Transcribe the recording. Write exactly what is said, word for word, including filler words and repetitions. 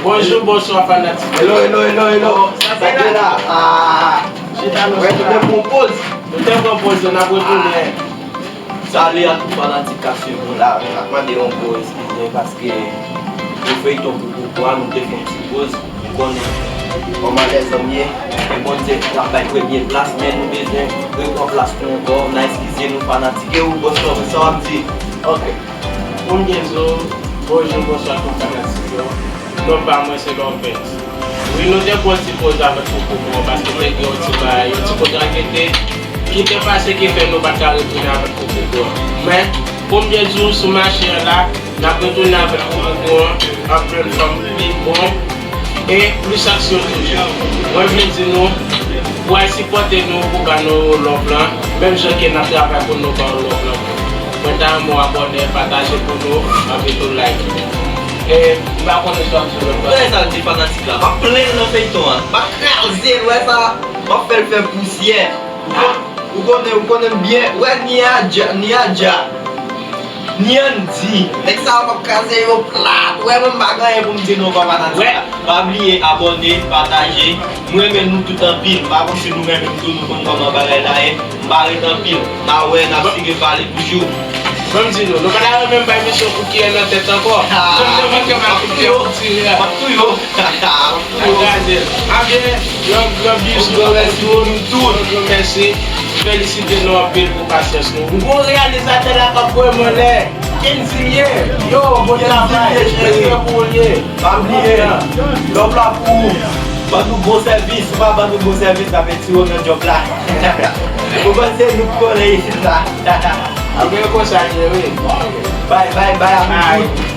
Bonjou, bonswa fanatik. Hello, hello, hello, hello. Sa k gen la? Ah, chita nou. Wè, nou te pran poz. Nou te pran poz, n ap retounen. Salut à tout fanatik k ap swiv nou la. N ap mande yon gwo eskize paske pou feyton pou poukwa nou te fè yon ti poz. Nou konnen kòman lèzòm ye. E Bondye k ap bay premye plas, men nou bezwen repran plas nou ankò. N a eskize nou fanatik. E ou, bòs, sa w ap di? Ok. Pou m byen di w, bonjou, bonswa tout fanatik yo. Non pa mwen se Lopez. Wi, nou te pran ti poz avèk Kokoko an, paske te gen yon ti bagay, yon ti kontrariete ki te pase ki fè nou pa t ka retounen avèk Kokoko an. Men, pou m byen di w, sou mache an la, n ap retounen avèk Kokoko an, an plen fòm, pi bon, e plis aksyon toujou. Mwen vle di nou, pou al sipòte nou, pou ba nou love lan, menm jan ke n ap travay pou nou ba w love lan. Mwen ta renmen w abòne, pataje pou nou, anpi tou like. E, m pa konnen si w ap sou lòt bagay. Wè sa l di fanatik la. M ap plenn nan feyton an. M ap kraze l, wè sa. M ap fè l fè pousyè. Ou kon-, ou konnen, ou konnen m byen. Wè, ni a dja, ni a dja. Ni an di. Nèg sa yo m ap kraze yo plat. Wè, mwen m pa gen anyen pou m di nou ankò fanatik la. Pa bliye abòne, pataje. M renmen nou tout anpil. M pa konn si nou renmen m tou, nou konn kòman bagay la ye. M pa ret anpil. N a wè, n ap sigi pale toujou. Ban m di nou, nou pa ta renmen m bay misyon pou kiyè nan tèt ankò. Ah, m ap touye w. M ap touye w. M ap touye w. Gade, a byen, yon gran bizou pou nou tout. Yon gran mèsi. Felisite nou anpil pou pasyans nou. Gwo reyalizatè la k ap voye m anlè. Kenzie ye. Yo, bon travay. Respè pou ou l ye. Pa bliye. Love la pou ou. Ban nou bon sèvis. Ou pa ban nou bon sèvis, n ap retire w nan djòb la. Ou panse nou konnen isit la? Ebyen, konsa l ye, wi. Bay, bay, bay a nou tout.